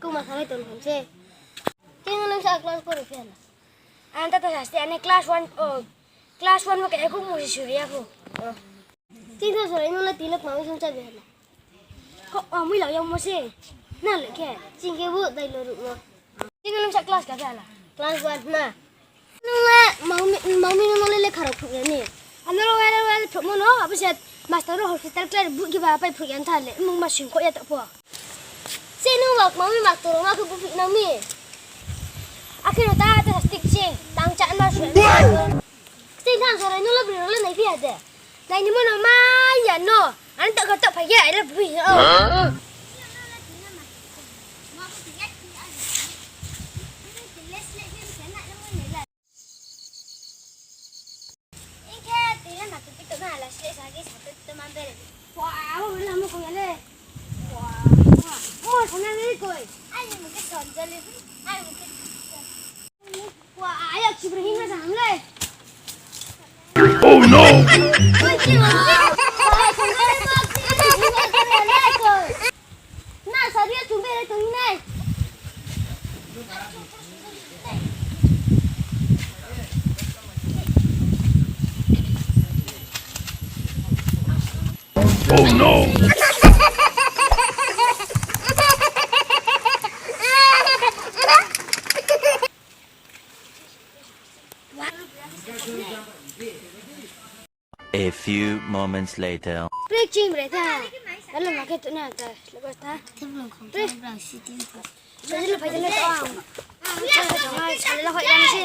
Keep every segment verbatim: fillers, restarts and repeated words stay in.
Kau ma salai tong ham se. Chini le sa class four phi ya la. Ang ta ta sasti ani class one, o, class one mo ke ekuk mo si suri ya pho. Chini sa suri nung le tini kma wi sung cha bi ha la. Ko, o, mui lau yang mo se. Na le khe. Chini khe bu dai lo ru mo. Chini le sa class ka phi ya la. Class one na. Nung le, mami, mami nung le lekha rao phruh ya ni. Ano le wele wele phruh mo no, abo se master rao hospital klai rao buh khe ba pai phruh ya tha le, mung ma sing kho ya ta pho. Se nung ba mami master rao ma khe buh phih nang mi. Akhe no ta ta stick sing, tang cha ma sui. Se than sorai nung le bri rao le nai phi ya de. Nai ni mo no ma ya no. An ta ka ta phai ya, ai le buh ya. Ingkhe tui le ma tupi tongna hala sle sa khe sa tupi tongma bere. Wa, abo bere lama kong ya le. Wa, wa. Mo sana le koi. Ai mo ke son jale. Ai mo ke. Wa, ayak sibra hing na jam le. Oh no! Na, saria chumbe re tong nai. Oh no! A few moments later. Pre chim re ta. Alo ma khe tu na ta. Lego ta. Teblo khong. Pre. Sa jilo phai jilo ta ang. Sa jilo phai jilo si.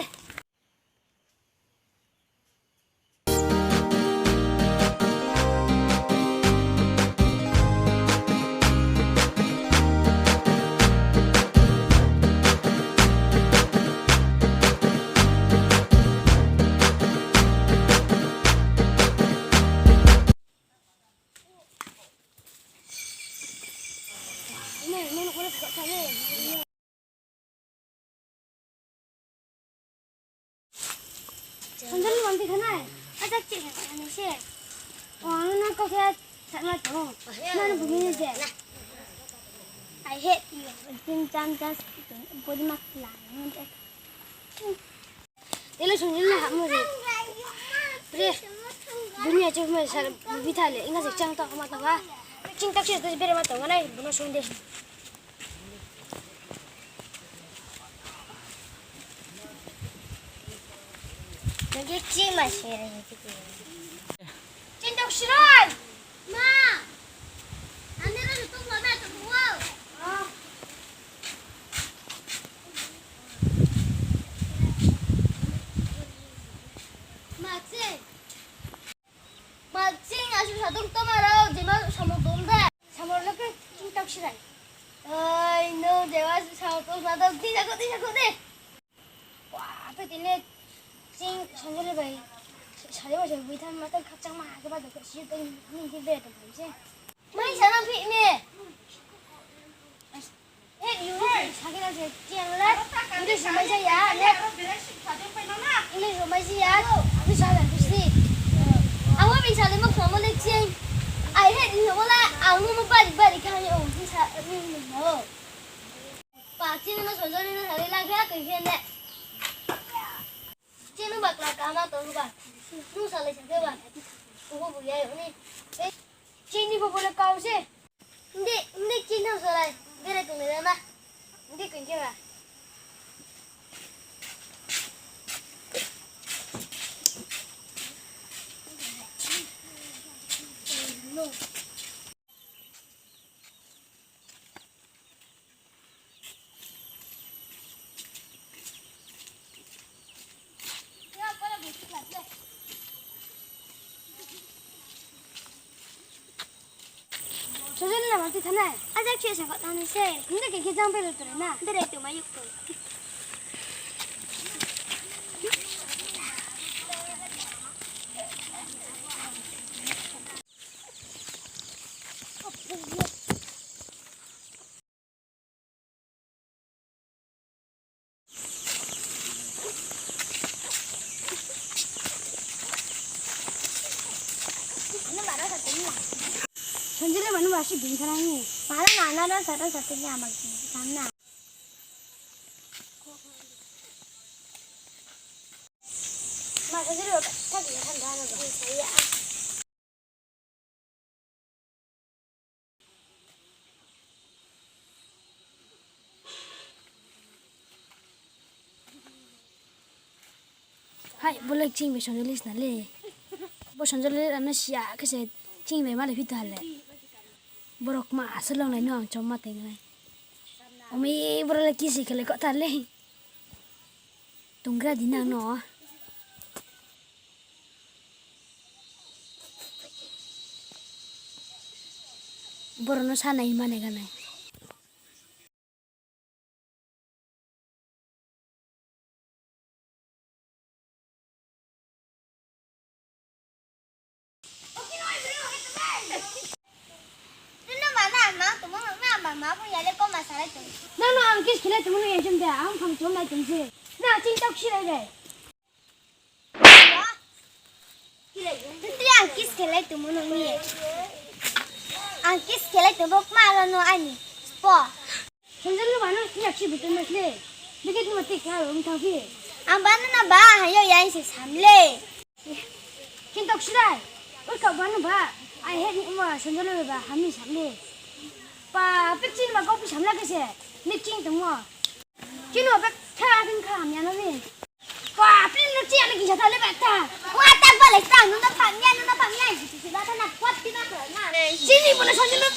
Sanjali wanti khanai. Acha chih khanai se. Wang na kau khe sana tong. Na na bumi je. I hate you. Tin chan chan body mak la. Tele Sanjali le hamo je. Pre. Dunia chuk me sar bithale inga se chang ta ma ta ba. Ching tak se bere ma ta nai buno sunde. Nang khe chima se. Chintok sirai. Ma. Ani ra tu ma na tu wo. Ma se. Ma ching asu sadung toma rao jema samung tong de. Samung lo khe ching tak sirai. Ai, no jema samung tong sadung tisa kho, tisa kho de. Wa, pe tini ching Sanjali bai sari wa se bui tham ma tang khakchang ma ha khe ba do khe si tang ni khe be tong se. Mai sana phi me. Hate you, English rao mai jaya, ne? English rao mai jaya, English rao mai si. Abo mi sale mo khamo le ching. I hate you, wala, ang no mo bari bari kha ni o, mi sa, mi no. Pa, chini no Sanjali no sale la khe, khe ne. Chini bakla kama tong ba. Nu sale sa khe ba. Ko bo ya ni. Chini bo bo le kau se. Hindi, hindi chini tang solai. Bere tong le ma. Hindi kau khe ba. Sojol na mati thanai. Ajak chie sa kotna ni se. Hindi khe khe jang bere tore na. Bere tu mayuk tu. Sanjili manu basi bini thanai ni. Mala na na na sa sa sa tini ama ki sam na. Ma sa jero ta ki tham da na ba sa ya. Hai, bo le ching bai sonjali sna le. Bo sonjali ano sia khe se ching bai ma le phito ha le. Borok ma asa long lai no ang chom ma teng nai. Omi borok le kisi khe le kotha le. Tunggra di nang no. Borok no sa nai ma nai ga nai. Nini ma na ma tongmo no na ma ma bo ya le koma salai tong. Nang no ang kiss khelai tongmo no ya jom da, ang phang chom lai tong se. Na ching tok silai de. Tui ang kiss khelai tongmo no ni. Ang kiss khelai tongmo kma ro no ani spo. Sonjali no bano yak si buto no sle. Bikit no tik ka ro thang phi. Ang bano na ba hayo ya se sam le. Chintok sirai. Oi ka bano ba. Ai he ni ma sonjali ba hami sam le. Pa pik chin ba ko pi sam la ke se. Mik chin tongmo. Chini o bek tha ring kha hamya no ni. Ba, pin no chia lagi jatha le bek tha. Wa ta ba le ta, no na pamya, no na pamya. Ba ta na kwat ti na ko na. Chini bo le sa ni no.